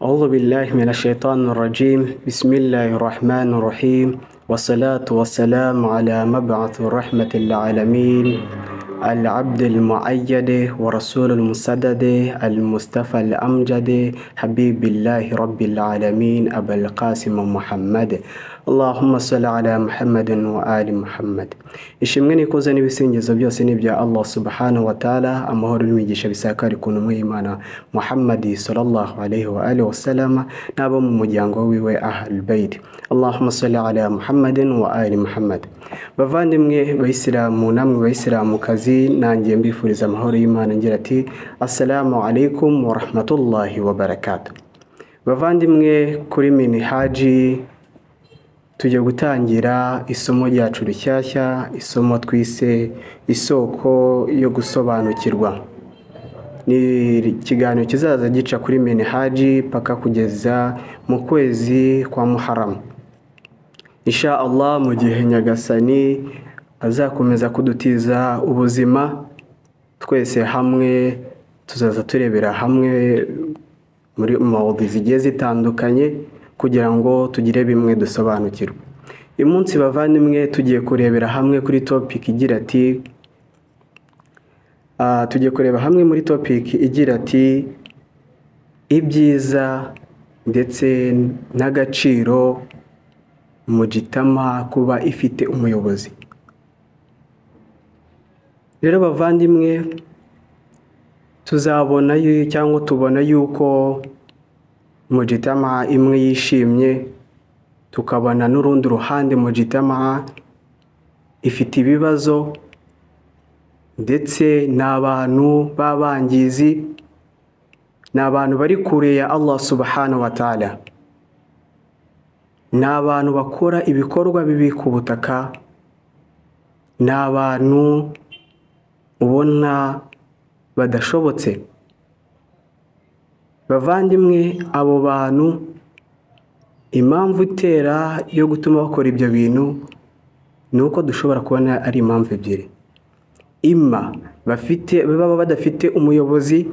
أعوذ بالله من الشيطان الرجيم. بسم الله الرحمن الرحيم، والصلاة والسلام على مبعث رحمة العالمين، العبد المؤيد ورسول المسدد المصطفى الأمجد، حبيب الله رب العالمين، أبا القاسم محمد. اللهم صل على محمد وآل محمد. Ishimwe n'ikuzo n'ibisingizo byose ni ibya Allah subhanahu wa ta'ala. Amahoro n'imigisha bisakare ku ntumwa y'Imana Muhammad sallallahu alayhi wa alihi wasallam n'abo mu muryango wiwe Ahlul Bayt. Allahumma salli ala Muhammadin wa ali Muhammad. Bavandimwe bayisilamu namwe bayisilamukazi, nanjye mbifuriza amahoro y'Imana ngira ati assalamu alaikum wa rahmatullahi wa barakatuh. Bavandimwe, kuri Minihaji tujya gutangira isomo ryacu rishyashya, isomo twise isoko yo gusobanukirwa. Ni ikiganiro kizaza gica kuri Minihaji paka kugeza mu kwezi kwa Muharram. Insha Allah, mu gihe Nyagasani azakomeza kudutiza ubuzima, twese hamwe tuzaza turebera hamwe muri mawudhi zigiye zitandukanye kugira ngo tugire bimwe dusobanukirwe. Uyu munsi bavandimwe tugiye kurebera hamwe kuri topic igira ati tugiye kureba hamwe muri topic igira ati ibyiza ndetse n'agaciro mujitama kuba ifite umuyobozi. Rero bavandimwe, tuzabona cyangwa tubona yuko mujitama imwe yishimye, tukabona n'urundi ruhande mujitama ifite ibibazo ndetse n'abantu b'abangizi, n'abantu bari kure ya Allah subhanahu wa ta'ala, n'abantu bakora ibikorwa bibi ku butaka, n'abantu ubona badashobotse. Bavandimwe, abo bantu impamvu itera yo gutuma bakora ibyo bintu ni uko dushobora kubona ari impamvu ebyiri. Imma bafite baba badafite umuyobozi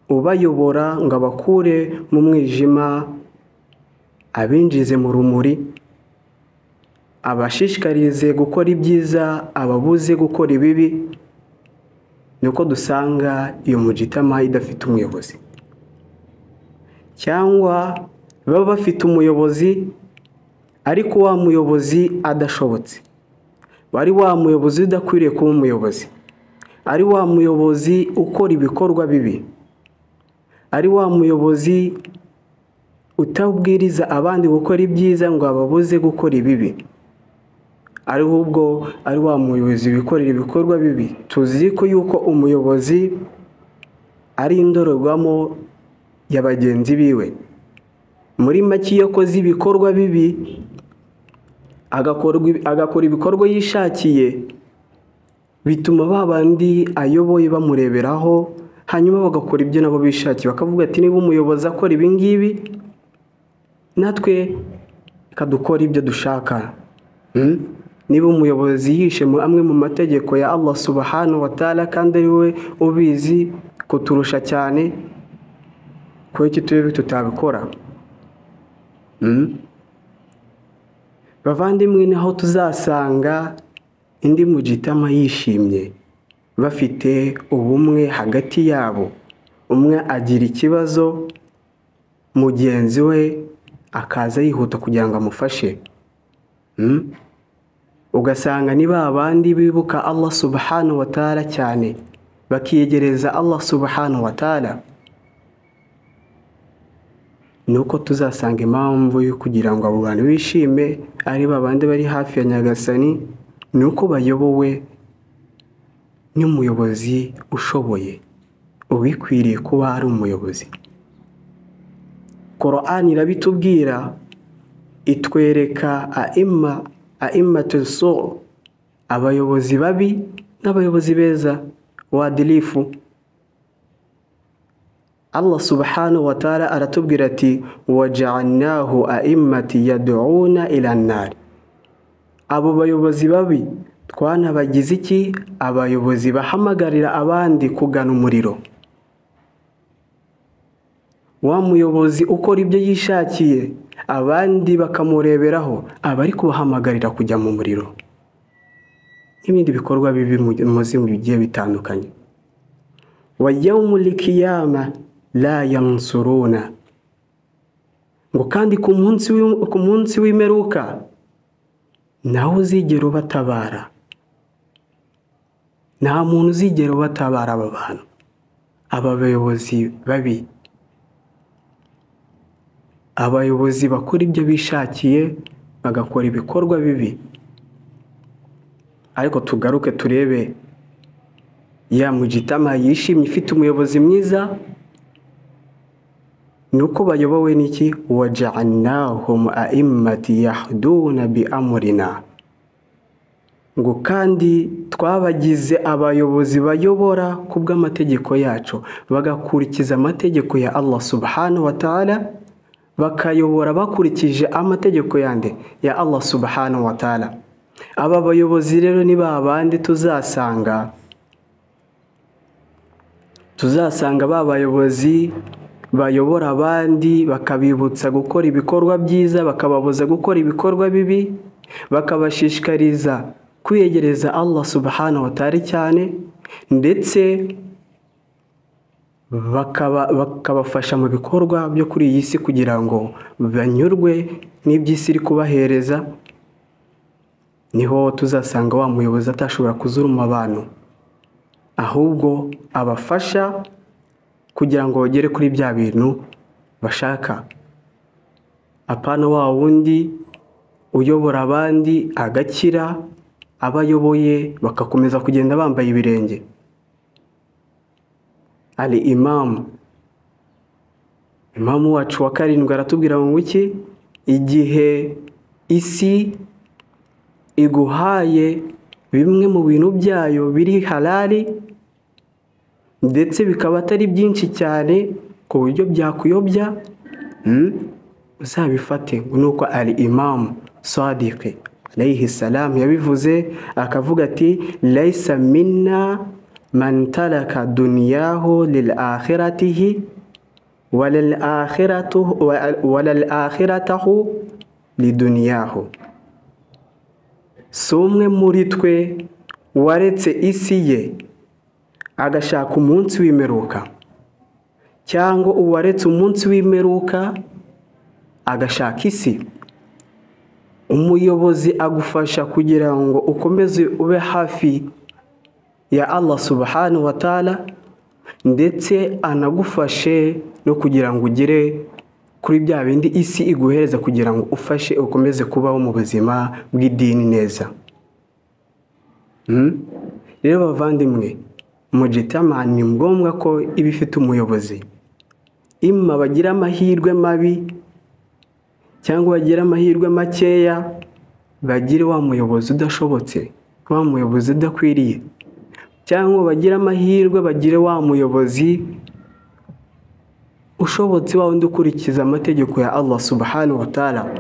ubayobora ngo abakure mu mwijima abinjize mu rumuri, abashishikarize gukora ibyiza, ababuze gukora ibibi. Nuko dusanga iyo mujitama idafite umuyobozi, cyangwa baba bafite umuyobozi ariko wa muyobozi adashobotse, bari wa muyobozi udakwiriye kuba umuyobozi, ari wa muyobozi ukora ibikorwa bibi, ari wa muyobozi utabwiriza abandi gukora ibyiza ngo ababuze gukora ibibi, ari ubwo ari wa muyobozi wikorera ibikorwa bibi. Tuzi ko yuko umuyobozi ari indorerwamo ya bagenzi biwe. Muri make, iyo akoze ibikorwa bibi, agakora ibikorwa yishakiye, bituma ba bandi ayoboye bamureberaho, hanyuma bagakora ibyo nabo bishakiye, bakavuga ati niba umuyobozi akora ibi ngibi, natwe reka dukore ibyo dushaka. Niba umuyobozi yishe amwe mu mategeko ya Allah subhanahu wa ta'ala kandi ari we ubizi kuturusha cyane, kuki tube tutabikora? Bavandimwe, naho tuzasanga indi mujitama yishimye, bafite ubumwe hagati yabo. Umwe agira ikibazo, mugenzi we akaza yihuta kugira ngo amufashe. Ugasanga ni ba bandi bibuka Allah subhanahu wa ta'ala cyane, bakiyegereza Allah subhanahu wa ta'ala. Nuko tuzasanga impamvu yo kugira ngo abo bantu bishime ari babandi bari hafi ya Nyagasani, nuko bayobowe n'umuyobozi ushoboye, ubikwiriye kuba ari umuyobozi. Qur'an irabitubwira, itwereka a'immatu su, abayobozi babi n'abayobozi beza wadilifu. Allah subhanahu wa ta'ala aratubwira ati waja'alnahu a'immati yad'una ila an-nar. Abo bayobozi babi twanabagize iki? Abayobozi bahamagarira abandi kugana umuriro. Wa muyobozi ukora ibyo yishakiye abandi bakamureberaho, aba ari kubahamagarira kujya mu muriro n'ibindi bikorwa bibi muzi bigiye bitandukanye. Wa yawmul qiyama la yansuruna, ngo kandi ku munsi w'imperuka nawe uzigera ubatabara. Nta muntu uzigera ubatabara aba bantu, aba bayobozi babi, abayobozi bakora ibyo bishakiye bagakora ibikorwa bibi. Ariko tugaruke turebe ya mujitama yishimye ifite umuyobozi mwiza, nuko bayobowe n'iki? Waja'alnahum a'immati yahduna bi amrina, ngo kandi twabagize abayobozi bayobora kubw'amategeko yacu, bagakurikiza amategeko ya Allah subhanahu wa ta'ala, bakayobora bakurikije amategeko yande ya Allah subhanahu wa ta'ala. Aba bayobozi rero ni babandi tuzasanga ba bayobozi bayobora abandi bakabibutsa gukora ibikorwa byiza, bakababuza gukora ibikorwa bibi, bakabashishikariza kwiyegereza Allah subhanahu wa ta'ala cyane, ndetse bakabafasha mu bikorwa byo kuri iyi si kugira ngo banyurwe n'iby'isi iri kubahereza. Niho tuzasanga wa muyobozi atashobora kuzuruma abantu, ahubwo abafasha kugira ngo bagere kuri bya bintu bashaka. Apana wa wundi uyobora abandi agakira, abayoboye bakakomeza kugenda bambaye ibirenge. Ali imamu wacu wa karindwi aratubwira ngo iki? Igihe isi iguhaye bimwe mu bintu byayo biri halali, ndetse bikaba atari byinshi cyane ku buryo byakuyobya, uzabifate. Nuko Ali imamu Sadiq alayhi salam yabivuze akavuga ati laisa minna man taraka dunyahu lil akhiratihi walal akhiratahu lidunyahu. Si umwe muri twe waretse isi ye agashaka umunsi w'imperuka, cyangwa uwaretse umunsi w'imperuka agashaka isi. Umuyobozi agufasha kugira ngo ukomeze ube hafi ya Allah subhanahu wa ta'ala, ndetse anagufashe no kugira ngo ugere kuri bya bindi isi iguhereza kugira ngo ufashe ukomeze kubaho mu buzima bw'idini neza. Rero bavandimwe, mujitama ni ngombwa ko iba ifite umuyobozi. Imma bagira amahirwe mabi cyangwa bagira amahirwe makeya, bagire wa muyobozi udashobotse, wa muyobozi udakwiriye, cyangwa bagira amahirwe bagire wa muyobozi ushobotse, wa wundi ukurikiza amategeko ya Allah subhanahu wa ta'ala,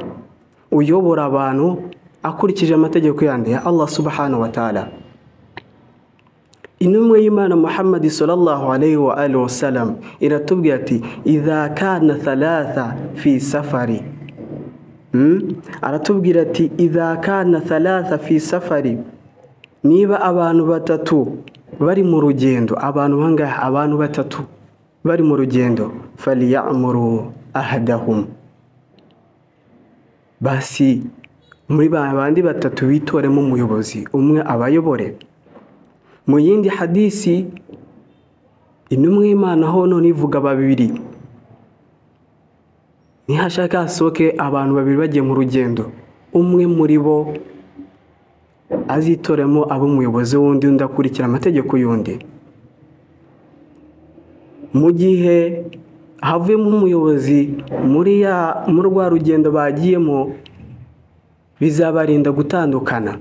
uyobora abantu akurikije amategeko yandi ya Allah subhanahu wa ta'ala. Intumwa y'Imana Muhammad sallallahu alayhi wa alihi wasallam iratubwira ati idha kana thalatha fi safari. Aratubwira ati idha kana thalatha fi safari, niba abantu batatu bari mu rugendo, abantu bangahe? Abantu batatu bari mu rugendo, faliya'muru ahadahum, basi muri bandi batatu bitoremo umuyobozi umwe abayobore. Mu yindi hadisi intumwa y'Imana ho none ivuga babiri, nihashaka hasohoke abantu babiri bagiye mu rugendo, umwe muri bo azitoremo abo umuyobozi wundi, undi akurikira amategeko y'undi. Mu gihe havuyemo umuyobozi muri rwa rugendo bagiyemo, bizabarinda gutandukana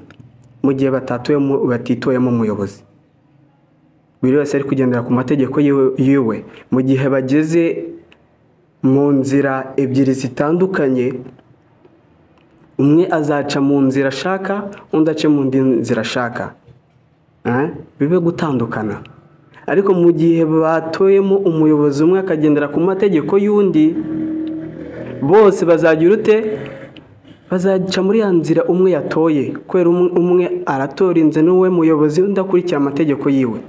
mu gihe batitoyemo umuyobozi. Buri wese ari kugendera ku mategeko yiwe. Mu gihe bageze mu nzira ebyiri zitandukanye, umwe azaca mu nzira ashaka, undi ace mu nzira ashaka, bibe gutandukana. Ariko mu gihe batoyemo umuyobozi umwe akagendera ku mategeko y'undi, bose bazagira ute? Bazaca muri ya nzira umwe yatoye, kubera umwe aratora inzira n'uwe muyobozi, undi akurikira amategeko yiwe.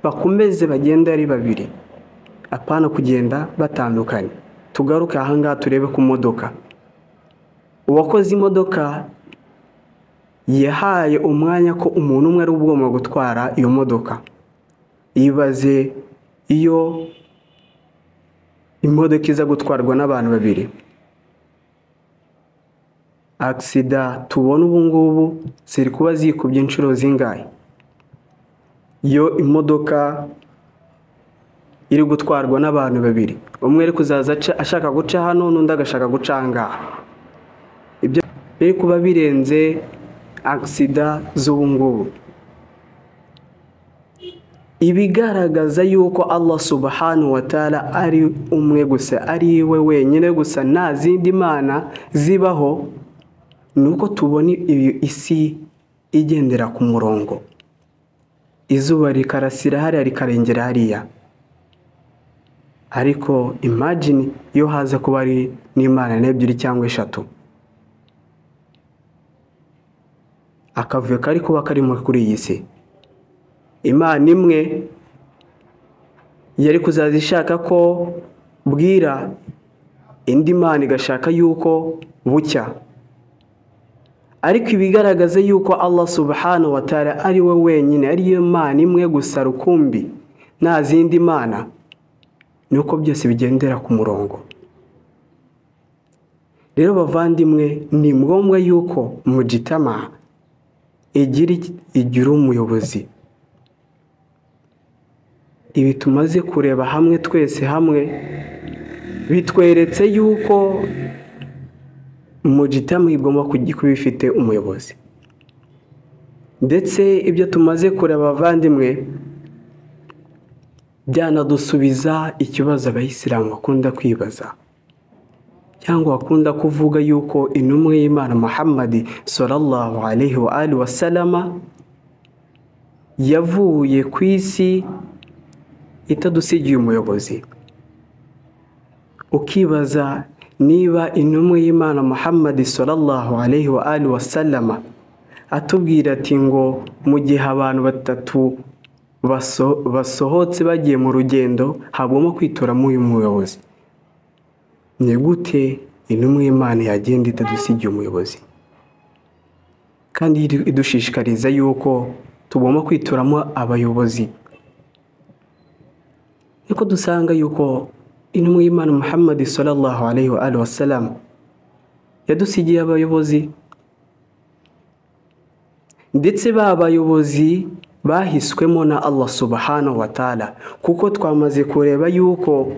Bakomeze bagende ari babiri, apana kugenda batandukanye. Tugaruke aha ngaha turebe ku modoka. Uwakoze imodoka yahaye umwanya ko umuntu umwe ari ugomba gutwara iyo modoka. Ibaze iyo imodoka iza gutwarwa n'abantu babiri, aksida tubona ubu ngubu ziri kuba zikubye inshuro zingahe? Iyo imodoka iri gutwarwa n'abantu babiri, umwe ari kuzaza ashaka guca hano n'undi agashaka guca ngaha, ibyo biri kuba birenze aksida z'ubu ngubu. Ibigaragaza yuko Allah subhanahu wa ta'ala ari umwe gusa, ari we wenyine gusa, nta zindi mana zibaho, nuko tubona isi igendera ku murongo. Izuba rikarasira hariya rikarengera hariya. Ariko imagine iyo haza kuba ari n'imana n'ebyiri cyangwa eshatu, akavuyo kari kuba karimo kuri iyi si. Imana imwe yari kuzaza ishaka ko bwira, indi mana igashaka yuko bucya. Ariko ibigaragaza yuko Allah subhanahu wa ta'ala ari we wenyine, ari yo mana imwe gusa rukumbi, nta zindi mana, nuko byose bigendera ku murongo. Rero bavandimwe, ni ngombwa yuko mujitama igira umuyobozi. Ibi tumaze kureba hamwe twese hamwe bitweretse yuko mujitama igomba kuba ifite umuyobozi. Ndetse ibyo tumaze kureba bavandimwe byanadusubiza ikibazo abayisilamu bakunda kwibaza, cyangwa bakunda kuvuga yuko intumwa y'Imana Muhammad sallallahu alaihi wa alihi wasallama yavuye ku isi itadusigiye umuyobozi. Ukibaza niba intumwa y'Imana Muhammad sallallahu alaihi wa alihi wasallama atubwira ati ngo mu gihe abantu batatu basohotse bagiye mu rugendo hagomba kwitoramo uyu muyobozi, ni gute intumwa y'Imana yagenda itadusigiye umuyobozi, kandi idushishikariza yuko tugomba kwitoramo abayobozi? Niko dusanga yuko intumwa y'Imana Muhammad sallallahu alaihi wa alihi wasallam yadusigiye abayobozi, ndetse ba bayobozi bahiswemo na Allah subhanahu wa ta'ala, kuko twamaze kureba yuko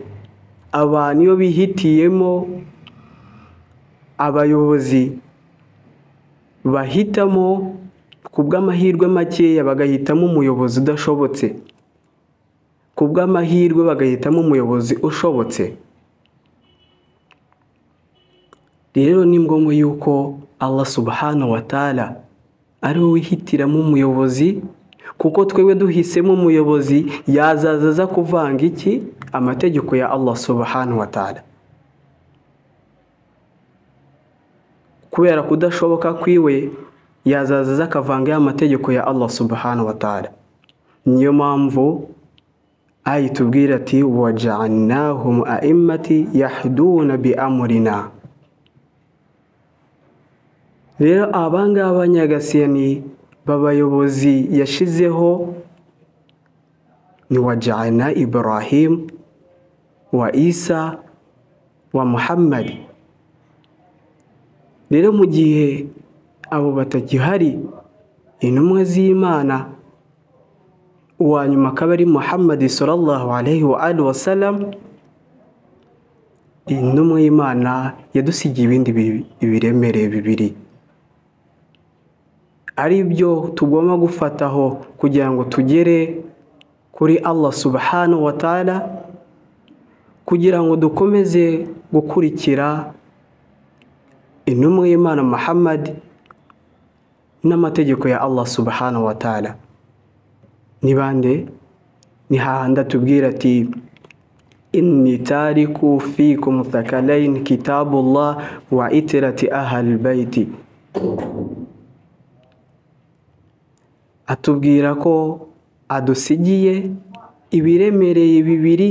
abantu iyo bihitiyemo abayobozi bahitamo kubw'amahirwe makeya bagahitamo umuyobozi udashobotse, kubw'amahirwe bagahitamo umuyobozi ushobotse. Rero ni ngombwa yuko Allah subhanahu wa ta'ala ari we wihitiramo umuyobozi, kuko twewe duhisemo umuyobozi yazaza aza kuvanga iki? Amategeko ya Allah subhanahu wa ta'ala. Kubera kudashoboka kwiwe yazaza aza akavanga ya mategeko ya Allah subhanahu wa ta'ala. Niyo mpamvu ayitubwira ati waja'alnahum a'immati yahduna bi amrina. Rero abangaba Nyagasani babayobozi yashizeho ni waja'alna Ibrahim wa Isa wa Muhammad. Rero mu gihe abo batagihari, intumwa z'Imana uwa nyuma akaba ari Muhammad sallallahu alaihi wa alihi wasallam, intumwa y'Imana yadusigiye ibindi biremereye bibiri, ari byo tugomba gufataho kugira ngo tugere kuri Allah subhanahu wa ta'ala, kugira ngo dukomeze gukurikira intumwa y'Imana Muhammad n'amategeko ya Allah subhanahu wa ta'ala. Ni bande? Ni hahandi atubwira ati inni tariku fikum thakalain kitabullah wa itirati ahal baiti. Atubwira ko adusigiye ibiremereye bibiri,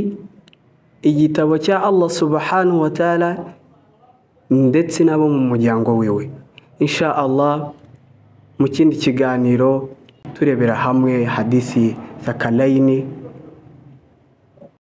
igitabo cya Allah subhanahu wa ta'ala ndetse nabo mu muryango wiwe. Insha Allah mu kindi kiganiro turebera hamwe hadisi thakalaini.